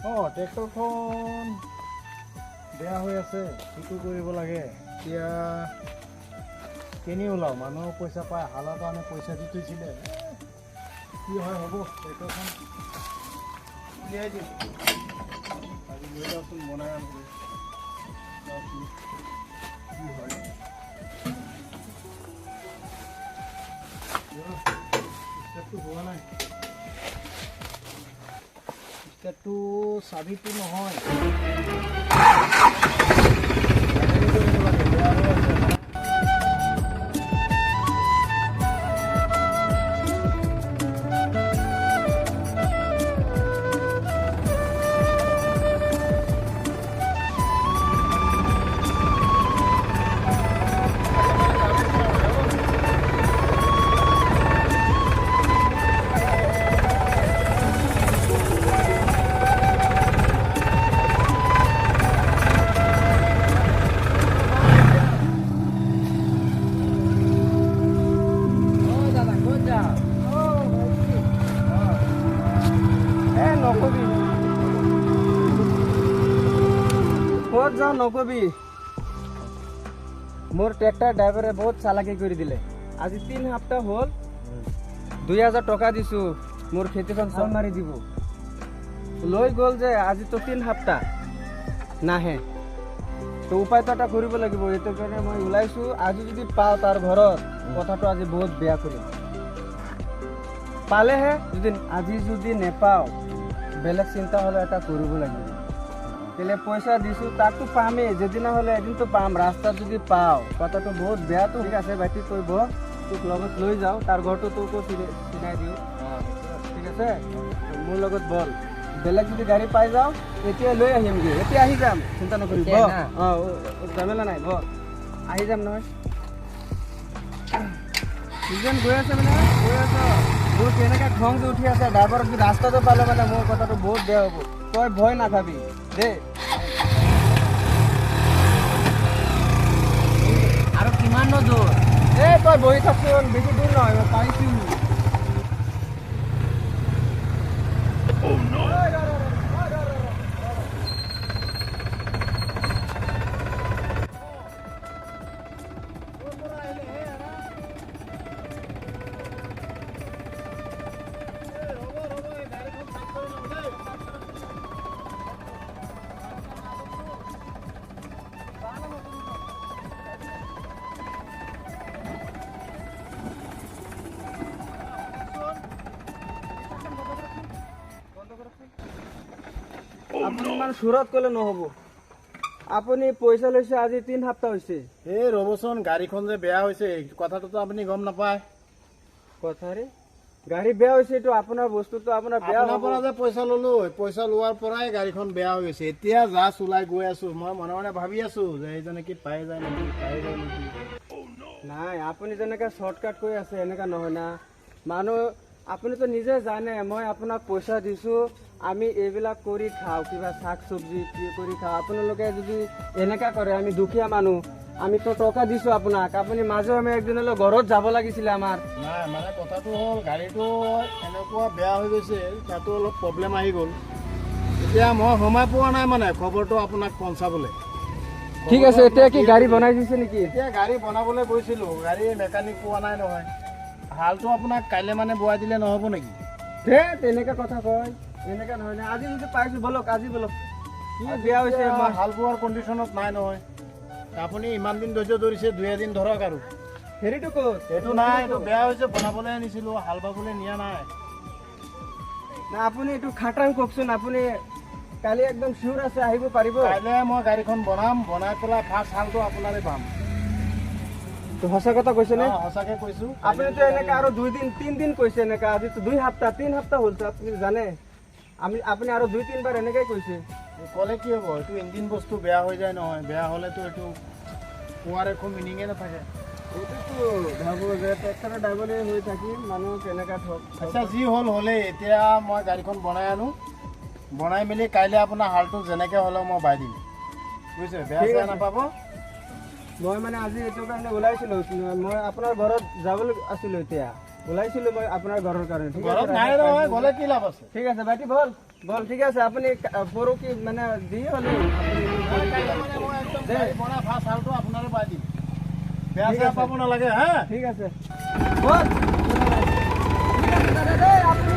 অঁ, ট্ৰেক্টৰখন বেয়া হৈ আছে, সেইটো কৰিব লাগে। এতিয়া কেনি ওলাওঁ? মানুহৰ পইচা পায়, হালৰ কাৰণে পইচা দি থৈছিলে। কি হয় হ'ব, ট্ৰেক্টৰখন উলিয়াই দিওঁ আজি, লৈ যাওঁচোন, বনাই আনোগৈ। চাওঁচোন কি হয়। ষ্টাৰ্টটো হোৱা নাই, ষ্টাৰ্টটো চাবিটো নহয়, কৰিব লাগে, বেয়া হৈ আছে। দাদা, ক'ত যাওঁ? এ নকবি, ক'ত যাওঁ নকবি। মোৰ ট্ৰেক্টৰ ড্ৰাইভাৰে বহুত চালাকি কৰি দিলে। আজি 3 সপ্তাহ হ'ল, 2000 টকা দিছো, মোৰ খেতিখন হাল মাৰি দিব। লৈ গ'ল যে, আজিতো 3 সপ্তাহ নাহে। তো উপায়টো এটা কৰিব লাগিব, এইটো কাৰণে মই ওলাইছো। আজি যদি পাওঁ তাৰ ঘৰত, কথাটো আজি বহুত বেয়া কৰিম। পালেহে, যদি আজি যদি নেপাওঁ, বেলেগ চিন্তা হ'লে এটা কৰিব লাগিব। কেলে পইচা দিছো, তাকতো পামেই, যেদিনা হ'লে এদিনতো পাম। ৰাস্তাত যদি পাওঁ, কথাটো বহুত বেয়াটো। ঠিক আছে ভাইটি, তই বহ, তোক লগত লৈ যাওঁ, তাৰ ঘৰটো তোকো চিনাই দিওঁ। ঠিক আছে, মোৰ লগত বল। বেলেগ যদি গাড়ী পাই যাওঁ, এতিয়া লৈ আহিমগৈ, এতিয়া আহি যাম, চিন্তা নকৰিবি। এতিয়াই বহ। না? অঁ, ঝামেলা নাই, বহ, আহি যাম নহয়। চিজন গৈ আছে, মানে গৈ আছ। মোৰ কেনেকুৱা খং যে উঠি আছে, ড্ৰাইভাৰক যদি ৰাস্তাতে পালে মানে মোৰ কথাটো বহুত বেয়া হ'ব। তই ভয় নাখাবি দেই। আৰু কিমাননো দূৰ? এই তই বহি থাকচোন, বেছি দূৰ নহয়, মই পাইছো। আপুনি ইমান সুৰত ক'লে নহ'ব। আপুনি পইচা লৈছে, আজি 3 সপ্তাহ হৈছে। এই ৰ'বচোন, গাড়ীখন যে বেয়া হৈছে, এই কথাটোতো আপুনি গম নাপায়। কথাৰে গাড়ী বেয়া হৈছে, এইটো আপোনাৰ বস্তুটো আপোনাৰ বেয়া আপোনাৰ হ'ব। পৰা যে পইচা ললো, পইচা লোৱাৰ পৰাই গাড়ীখন বেয়া হৈ গৈছে। এতিয়া জাষ্ট ওলাই গৈ আছো, মই মনে মনে ভাবি আছো যে এইজনে কি পাই যায় নেকি, পাই যায় নেকি। নাই, আপুনি যেনেকে শ্বৰ্টকাট কৈ আছে, এনেকা নহয় না। মানুহ আপুনিতো নিজে জানে, মই আপোনাক পইচা দিছো, আমি এইবিলাক কৰি খাওঁ, কিবা শাক চব্জি কি কৰি খাওঁ। আপোনালোকে যদি এনেকা কৰে, আমি দুখীয়া মানুহ, আমিতো টকা দিছো আপোনাক। আপুনি মাজে সময়ে একদিনলৈ ঘৰত যাব লাগিছিলে আমাৰ। নাই, মানে কথাটো হ'ল, গাড়ীটো এনেকুৱা বেয়া হৈ গৈছে, তাতো অলপ প্ৰব্লেম আহি গ'ল। এতিয়া মই সময় পোৱা নাই মানে খবৰটো আপোনাক পঞ্চাবলৈ। ঠিক আছে, এতিয়া কি গাড়ী বনাই দিছে নেকি? এতিয়া গাড়ী বনাবলৈ গৈছিলোঁ, গাড়ী মেকানিক পোৱা নাই নহয়। হালটো আপোনাক কাইলৈ মানে বোৱাই দিলে নহ'ব নেকি? দে, তেনেকা কথা কয়, এনেকা নহয় না। আজি যদি পাইছো, বলক, আজি বলক। কি বেয়া হৈছে এতিয়া হাল বোৱাৰ কণ্ডিশ্যনত নাই নহয়। আপুনি ইমান দিন ধৈৰ্য ধৰিছে, দুই এদিন ধৰক আৰু। হেৰিটো ক'ত? এইটো নাই, এইটো বেয়া হৈছে, বনাবলৈ আনিছিলোঁ, হাল বাবলৈ নিয়া নাই। না, আপুনি এইটো খাটাং কওকচোন, আপুনি কালি একদম চিয়ৰ আছে আহিব পাৰিব? কাইলৈ মই গাড়ীখন বনাম, বনাই পেলাই ফাৰ্ষ্ট হালটো আপোনাৰে বাম। তো সঁচা কথা কৈছে নে? অ, সঁচাকে কৈছো। আপুনিতো এনেকা আৰু 2 দিন 3 দিন কৈছে এনেকা, আজিতো 2 সপ্তাহ 3 সপ্তাহ হ'ল। আপুনি জানে, আমি আপুনি আৰু দুই তিনিবাৰ এনেকাই কৈছে। ক'লে কি হ'ব, এইটো ইঞ্জিন বস্তু বেয়া হৈ যায় নহয়, বেয়া হ'লেতো এইটো কোৱাৰ একো মিনিঙে নাথাকে। এইটোতো ভাবো যে ট্ৰেক্টৰৰ ড্ৰাইভাৰে হৈ থাকিম, মানুহ কেনেকা ঠগ আচ্ছা, যি হ'ল হ'লেই। এতিয়া মই গাড়ীখন বনাই আনো, বনাই মেলি কাইলৈ আপোনাৰ হালটো যেনেকে হ'লেও মই বাই দিম, বুজিছে? বেয়া ঠিক চেয়া আছে। নাপাব। মই মানে আজি এইটো কাৰণে ওলাইছিলো, মই আপোনাৰ ঘৰত যাবলৈ আছিলো, এতিয়া ওলাইছিলো মই আপোনাৰ ঘৰৰ কাৰণে। ঠিক আছে। ঘৰত নাই নহয়, গ'লে কি লাভ আছে? ঠিক আছে ভাইটি, বল। বল ঠিক আছে, আপুনি পৰহি মানে যি হ'লেও আপোনাৰে বাই দিম, বেয়া চেয়া পাব নালাগে। হা, ঠিক আছে, বল। ঠিক আছে দাদা, দেই আপুনি।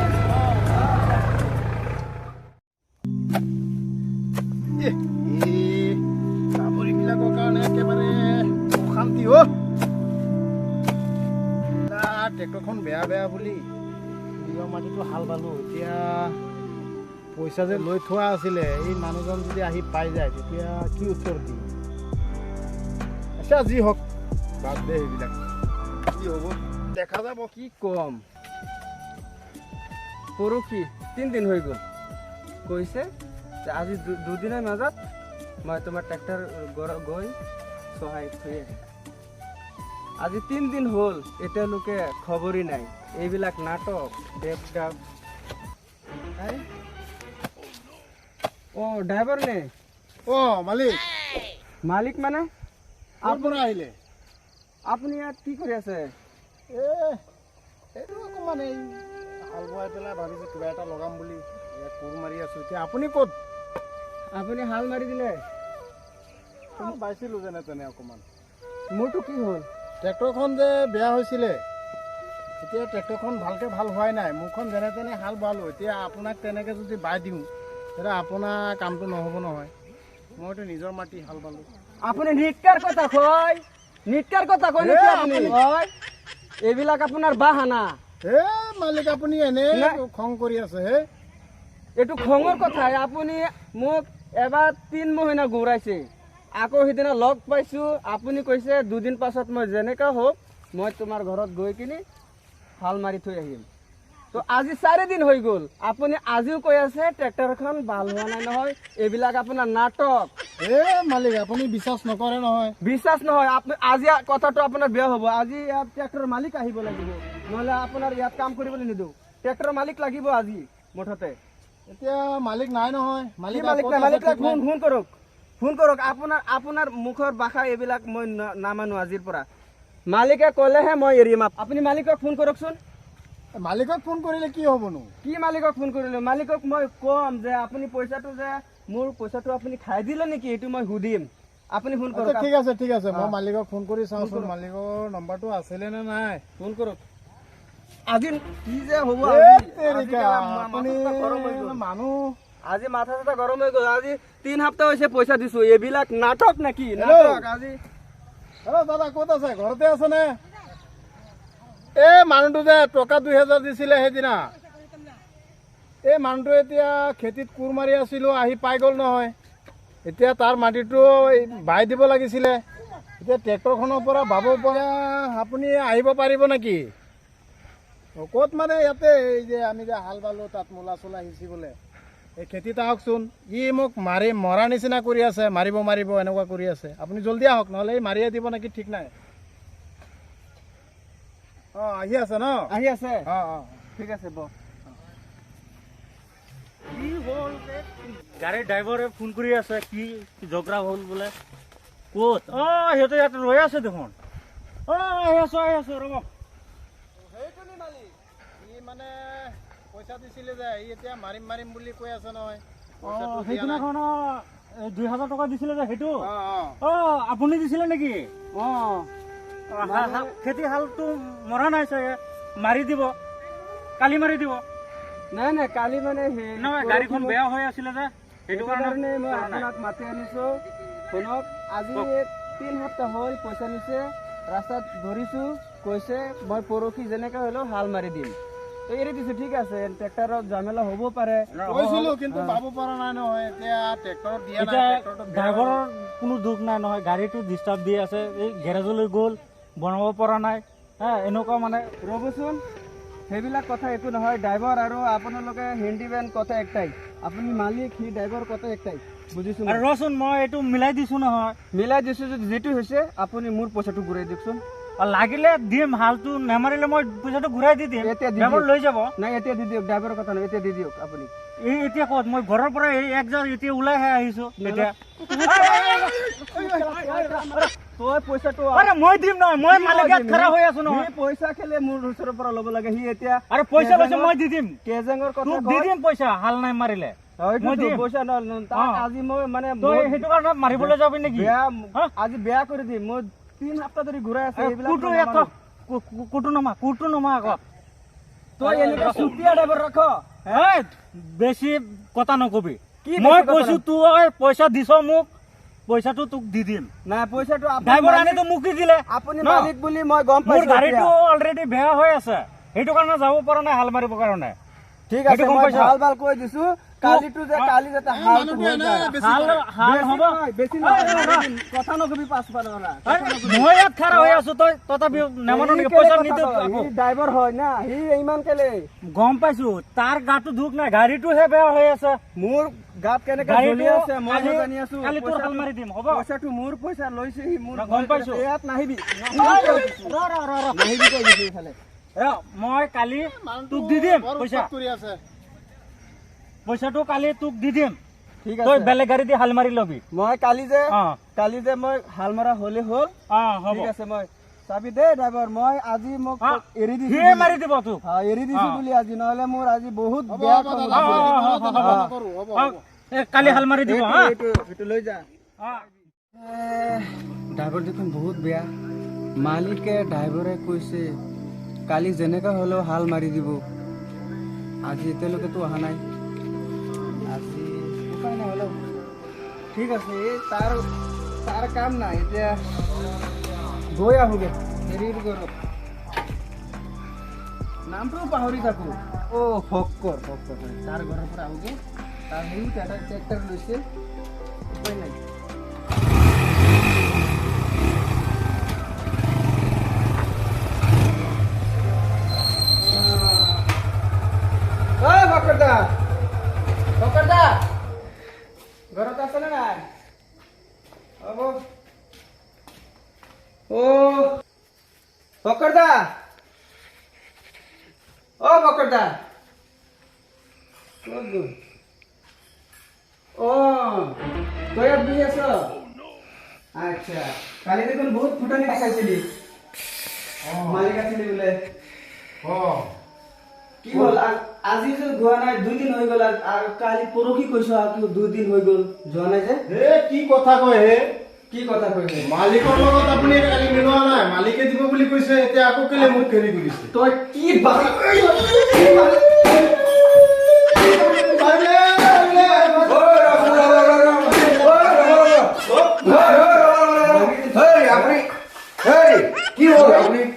চাপৰিবিলাকৰ কাৰণে একেবাৰে অশান্তি। অ' ট্ৰেক্টৰখন বেয়া বেয়া বুলি নিজৰ মাটিটো হাল বালোঁ, এতিয়া পইচা যে লৈ থোৱা আছিলে, এই মানুহজন যদি আহি পাই যায় তেতিয়া কি উত্তৰ দিম? আচ্ছা, যি হওক, বাদ দে সেইবিলাক, কি হ'ব দেখা যাব। কি কম, পৰহি 3 দিন হৈ গ'ল, কৈছে যে আজি দুদিনৰ মাজত মই তোমাৰ ট্ৰেক্টৰ গৈ চহাই থৈ আহিম। আজি 3 দিন হ'ল, এতিয়ালৈকে খবৰেই নাই। এইবিলাক নাটক দেৱ। অ' ড্ৰাইভাৰ নে? অ' মালিক। মালিক মানে? ক'ৰ পৰা আহিলে? আপুনি ইয়াত কি কৰি আছে? এ এইটো অকণমান এই হাল বোৱাই পেলাই ভাবিছোঁ কিবা এটা লগাম বুলি, ইয়াত কোৰ মাৰি আছোঁ। এতিয়া আপুনি ক'ত? আপুনি হাল মাৰি দিলে? হাল বাইছিলোঁ যেনে তেনে অকণমান। মোৰটো কি হ'ল? ট্ৰেক্টৰখন যে বেয়া হৈছিলে, এতিয়া ট্ৰেক্টৰখন ভালকৈ ভাল হোৱাই নাই। মোৰখন যেনে তেনে হাল বালোঁ, এতিয়া আপোনাক তেনেকৈ যদি বাই দিওঁ তেতিয়া আপোনাৰ কামটো নহ'ব নহয়। মইতো নিজৰ মাটি হাল বালোঁ। আপুনি নিটকাৰ কথা কয়, নিটকাৰ কথা কয় নেকি এ, আপুনি? আপুনি- হয়, এইবিলাক আপোনাৰ বাহানা। এ মালিক, আপুনি এনেই নাই। খং কৰি আছে হে। এইটো খঙৰ কথাই। আপুনি মোক এবাৰ 3 মহিনা ঘূৰাইছে, আকৌ সিদিনা লগ পাইছো, আপুনি কৈছে দুদিন পাছত মই যেনেকা হওক মই তোমাৰ ঘৰত গৈ কিনি হাল মাৰি থৈ আহিম। তো আজি 4 দিন হৈ গ'ল, আপুনি আজিও কৈ আছে ট্ৰেক্টৰখন ভাল হোৱা নাই। নহয়, এইবিলাক আপোনাৰ নাটক। এ মালিক, আপুনি বিশ্বাস নকৰে নহয়। বিশ্বাস নহয়। আপুনি আজি কথাটো আপোনাৰ বেয়া হ'ব। আজি ইয়াত ট্ৰেক্টৰৰ মালিক আহিব লাগিব, নহ'লে আপোনাৰ ইয়াত কাম কৰিবলৈ নিদিওঁ। ট্ৰেক্টৰৰ মালিক লাগিব আজি মুঠতে। এতিয়া মালিক নাই নহয়। কি মালিক মালিক ক'ত নাই? আছে মালিক ঠিক নাই। ফোন ফোন কৰক, ফোন কৰক। আপোনাৰ মুখৰ ভাষা এইবিলাক মই নামানো আজিৰ পৰা। মালিকে ক'লেহে মই এৰিম। আপুনি মালিকক ফোন কৰকচোন। মালিকক ফোন কৰিলে কি হ'বনো? কি মালিকক ফোন কৰিলো? মালিকক মই ক'ম যে আপুনি পইচাটো যে মোৰ পইচাটো আপুনি খাই দিলে নেকি, এইটো মই সুধিম। আপুনি ফোন আচ্ছা, কৰক। ঠিক আছে, ঠিক আছে, মই অ। মালিকক ফোন কৰি চাওঁচোন, মালিকৰ নম্বৰটো আছিলে নে নাই। ফোন কৰক। আজি কি যে হ'ব। এ আজি তেৰিকা, আজি আপুনি মাথা গৰম হৈ গ'ল। মানুহ আজি মাথা চাথা গৰম হৈ গ'ল। আজি 3 সপ্তাহ হৈছে পইচা দিছো, এইবিলাক নাটক নেকি? হেল্ল'। নাটক আজি। হেল্ল' দাদা, ক'ত আছে? ঘৰতে আছেনে? এই মানুহটো যে টকা 2000 দিছিলে সেইদিনা, এই মানুহটো এতিয়া খেতিত কোৰ মাৰি আছিলোঁ, আহি পাই গ'ল নহয়। এতিয়া তাৰ মাটিটো এই বাই দিব লাগিছিলে, এতিয়া ট্ৰেক্টৰখনৰ পৰা বাব পৰা আপুনি আহিব পাৰিব নেকি? অ, ক'ত মানে ইয়াতে এই যে আমি যে হাল বালোঁ তাত মূলা চোলা সিঁচিবলৈ এই খেতিত আহকচোন। ই মোক মাৰি মৰা নিচিনা কৰি আছে, মাৰিব মাৰিব এনেকুৱা কৰি আছে। আপুনি জলদি আহক, নহ'লে ই মাৰিয়ে দিব নেকি ঠিক নাই। অঁ, আহি আছে ন? আহি আছে। অঁ। ঠিক আছে, বহ। কি হ'ল? গাড়ীৰ ড্ৰাইভাৰে ফোন কৰি আছে, কি ঝগৰা হ'ল বোলে। ক'ত? অ' সিহঁতে ইয়াত ৰৈ আছে দেখোন। অ' আহি আছো, আহি আছো, ৰ'ব। সেইটো নি মালিক, ই মানে পইচা দিছিলে যে, ই এতিয়া মাৰিম মাৰিম বুলি কৈ আছে নহয়। পইচাটো অ' দিয়া নাই। সেইদিনাখন 2000 টকা দিছিলে যে সেইটো? অঁ। অ' আপুনি দিছিলে নেকি? অঁ। অ, খেতি হালটো মৰা নাই চাগে, মাৰি দিব, কালি মাৰি দিব। নাই নাই, কালি মানে সেই নহয়, গাড়ীখন বেয়া হৈ আছিলে যে সেইটো সেইটো কাৰণে কাৰণে মই কৰা নাই। আপোনাক মাতি আনিছো। শুনক, আজি 3 সপ্তাহ হ'ল পইচা নিছে, ৰাস্তাত ধৰিছো, কৈছে মই পৰহি যেনেকে হ'লেও হাল মাৰি দিম। তো এৰি দিছো, ঠিক আছে, ট্ৰেক্টৰত ঝামেলা হ'ব পাৰে। কৈছিলো, কিন্তু পাব পৰা নাই নহয়। এতিয়া ট্ৰেক্টৰত দিয়া নাই। এতিয়া ট্ৰেক্টৰটো বেয়া হৈ গ'ল। ড্ৰাইভাৰৰ কোনো দুখ নাই নহয়, গাড়ীটো ডিষ্টাৰ্ব দি আছে, এই গেৰেজলৈ গ'ল, বনাব পৰা নাই। হা, এনেকুৱা মানে। ৰ'বচোন, সেইবিলাক কথা একো নহয়। ড্ৰাইভাৰ আৰু আপোনালোকে হেণ্ডিমেন কথা একটাই, আপুনি মালিক সি ড্ৰাইভাৰ, কথা একটাই, বুজিছো মই। আৰু ৰচোন, মই এইটো মিলাই দিছো নহয়। মিলাই দিছো যদি যিটো হৈছে, আপুনি মোৰ পইচাটো ঘূৰাই দিয়কচোন। আৰু লাগিলে দিম, হালটো নেমাৰিলে মই পইচাটো ঘূৰাই দি দিম। এতিয়া দি ড্ৰাইভাৰ দিয়ক। লৈ যাব। নাই, এতিয়া দি দিয়ক, ড্ৰাইভাৰৰ কথা নহয়, এতিয়া দি দিয়ক আপুনি। এই এতিয়া ক'ত? মই ঘৰৰ পৰা এই এক জাগ এতিয়া ওলাইহে আহিছো এতিয়া। তই পইচাটো আৰে মই দিম নহয়, মই মালিক ইয়াত খাৰা হৈ আছো নহয়। সি পইচা খেলে মোৰ ওচৰৰ পৰা ল'ব লাগে, সি এতিয়া আৰে পইচা লৈছে, মই দি দিম। কেজেঙৰ কথা তোক দি দিম পইচা, হাল নাই মাৰিলে মই দিম পইচা। তাক আজি মই মানে তই সেইটো কাৰণে মাৰিবলৈ যাবি নেকি? আজি বেয়া কৰি দিম। মই 3 সপ্তাহ ধৰি ঘূৰাই আছে। কুটো ইয়াত কুটো নমা, কুটো নমা আকৌ। তই এনেকুৱা চুতীয়া ড্ৰাইভাৰ ৰাখ। এই বেছি কথা নকবি। মই কৈছো তই পইচা দিছ মোক, পইচাটো তোক দি দিম। নাই পইচাটো ড্ৰাইভাৰ আনিতো মোক দিলে। আপুনি মালিক বুলি মই গম পাইছো। মোৰ গাড়ীটো অলৰেডি বেয়া হৈ আছে, সেইটো কাৰণে যাব পৰা নাই হাল মাৰিবৰ কাৰণে। ঠিক আছে, মই ভাল ভাল কৈ দিছো। কালিটো যে কালি যাতে হাল হৈ যায়, হাল হ'ব বেছি নহয়। কথা নকবি পাঁচ পাঁচ। মই ইয়াত খাৰা হৈ আছো, তই তথাপি নেমানো নেকি? পইচা নিদিওঁ। সি ড্ৰাইভাৰ হয় না, সি ইমান কেলে গম পাইছো। তাৰ গাটো দুখ নাই, গাড়ীটোহে বেয়া হৈ আছে। মোৰ গাত কেনেকে জ্বলি আছে মই জানি আছো। কালি তোৰ হাল মাৰি দিম, হ'ব? পইচাটো মোৰ পইচা লৈছে সি, মোৰ গম পাইছো। ইয়াত নাহিবি, ৰ ৰ ৰ ৰ নাহিবি কৈ দিছো ইফালে। মই কালি তোক দি দিম পইচা, পইচাটো কালি তোক দি দিম। ঠিক আছে, তই বেলেগ গাড়ী দি হাল মাৰি ল'বি। মই কালি যে মই হাল মাৰা হ'লে হ'ল। ঠিক আছে, মই চাবি দে ড্ৰাইভাৰ। মই আজি মোক এৰি দিছো, মাৰি দিব তোক। এৰি দিছো বুলি আজি, নহ'লে মোৰ আজি বহুত বেয়া খং। কালি হাল মাৰি দিব। এইটো লৈ যা। ড্ৰাইভাৰ দেখোন বহুত বেয়া। মালিকে ড্ৰাইভাৰে কৈছে কালি যেনেকা হ'লেও হাল মাৰি দিব। আজি এতিয়ালৈকেতো অহা নাই, আজি উপায় নাই হ'লেও ঠিক আছে। এই তাৰ কাম নাই, এতিয়া গৈ আহোঁগৈ হেৰিৰ ঘৰত। নামটোও পাহৰি থাকোঁ। অ' ফক্কৰ, ফক্কৰ হয়, তাৰ ঘৰৰ পৰা আহোঁগৈ। তাৰ সিও এটা ট্ৰেক্টৰ লৈছে, উপায় নাই। ফকৰদা, ফকৰদা ঘৰত আছেনে নাই? হ'ব। অ' ফকৰদা, অ' ফকৰদা ক'ত গ'ল? অ' তই ইয়াত বহি আছ? আচ্ছা, কালি দেখোন বহুত ফুটনি দেখাইছিলি, মালিক আছিলি বোলে। কি হ'ল আজি যে যোৱা নাই? 2 দিন হৈ গ'ল। আৰু কালি পৰহি কৈছো, আৰু 2 দিন হৈ গ'ল যোৱা নাই যে। হে কি কথা কয় হে, কি কথা কয়? মালিকৰ লগত আপুনি কালি মিলোৱা নাই, মালিকে দিব বুলি কৈছে, এতিয়া আকৌ কেলে মোক হেৰি কৰিছে? তই কি কি হ'ল?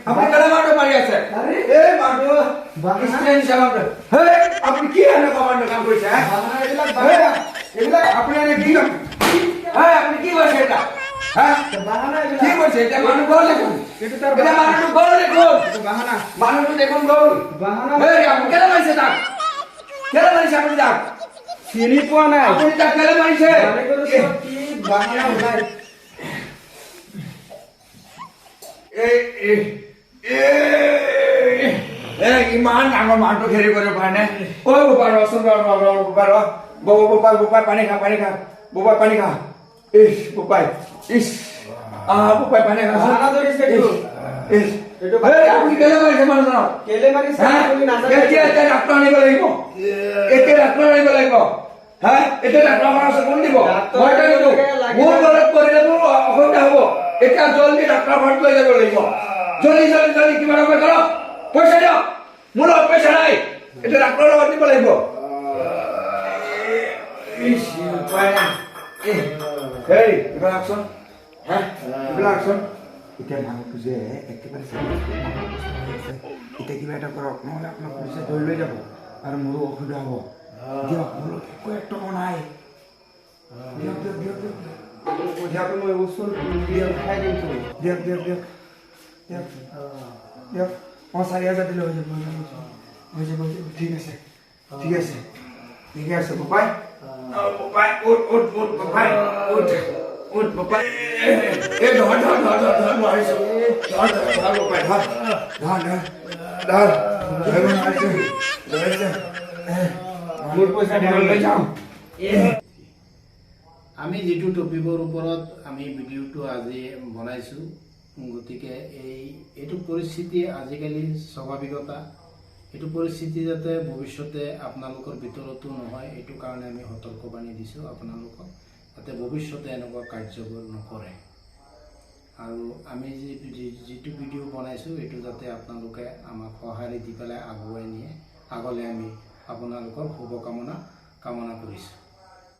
আপুনি কেলে মাৰটো মাৰি আছে? এই মাৰটো আপুনি কি এনেকুৱা মানুহ কাম কৰিছে? এইবিলাক আপুনি এনে কি কাম? আপুনি কি কৰিছে এটা? কি কৰিছে এতিয়া? মানুহ গ'ল দেখোন, এতিয়া মানুহটো গ'ল দেখোন, মানুহটো দেখোন গ'ল। আপুনি কেলে মাৰিছে তাক? কেলে মাৰিছে আপুনি তাক? চিনি পোৱা নাই আপুনি তাক কেলে মাৰিছে? কি বাহানা ওলাই। ইমান ডাঙৰ মানুহটো হেৰি কৰিব পৰা নাই। ঐ বোপাই ৰচোন, ৰ ৰ ৰ বোপাই ৰ, বোপাই বোপাই পানী খা, পানী খা বোপাই, পানী খা। ইছ বোপাই, ইছ আহ বোপাই পানী খা। ইছ আপুনি কেলে মাৰিছে মানুহজনক? কেলে মাৰিছে? এতিয়া এতিয়া ডাক্তৰ আনিব লাগিব, এতিয়া ডাক্তৰ আনিব লাগিব। হা, এতিয়া ডাক্তৰ খৰচ কোন দিব? মই এতিয়া নিদিওঁ। মোৰ ঘৰত কৰিলে মোৰ অসুবিধা হ'ব। এতিয়া জলদি ডাক্তৰ ঘৰত লৈ যাব লাগিব। জলদি জলদি জলদি কিবা এটা কৰক, পইচা দিয়ক। মোৰ লগত পইচা নাই, এতিয়া ডাক্তৰৰ লগত নিব লাগিব। হেই এইবিলাক আহকচোন, হা এইবিলাক আহকচোন। এতিয়া মানুহটো যে একেবাৰে এতিয়া কিবা এটা কৰক, নহ'লে আপোনাক পুলিচে ধৰি লৈ যাব আৰু মোৰো অসুবিধা হ'ব। দিয়ক, মোৰ লগত একো এক টকাও নাই। দিয়ক দিয়ক দিয়ক দিয়ক পইচাটো মই ওচৰত খাই দিম। দিয়ক দিয়ক দিয়ক দিয়ক দিয়ক। অঁ, 4000 দিলে হৈ যাব, হৈ যাব, হৈ যাব। ঠিক আছে, ঠিক আছে, ঠিকে আছে বোপাই। বোপাই উঠ উঠ উঠ, বোপাই উঠ উঠ, বোপাই। এই ধৰ ধৰ ধৰ ধৰ ধৰ, নোৱাৰিছোঁ। ধৰ ধৰ ধৰ বোপাই, ধৰ ধৰ ধৰ ধৰ, ধৰিব নোৱাৰিছোঁ, ধৰিছোঁ। মোৰ পইচা লৈ যাওঁ। আমি যিটো টপিকৰ ওপৰত আমি ভিডিঅ'টো আজি বনাইছোঁ, গতিকে এইটো পৰিস্থিতি আজিকালি স্বাভাৱিকতা। এইটো পৰিস্থিতি যাতে ভৱিষ্যতে আপোনালোকৰ ভিতৰতো নহয়, এইটো কাৰণে আমি সতৰ্কবাণী দিছোঁ আপোনালোকক, যাতে ভৱিষ্যতে এনেকুৱা কাৰ্যবোৰ নকৰে। আৰু আমি যিটো ভিডিঅ' বনাইছোঁ, এইটো যাতে আপোনালোকে আমাক সঁহাৰি দি পেলাই আগুৱাই নিয়ে আগলৈ, আমি আপোনালোকৰ শুভকামনা কামনা কৰিছোঁ।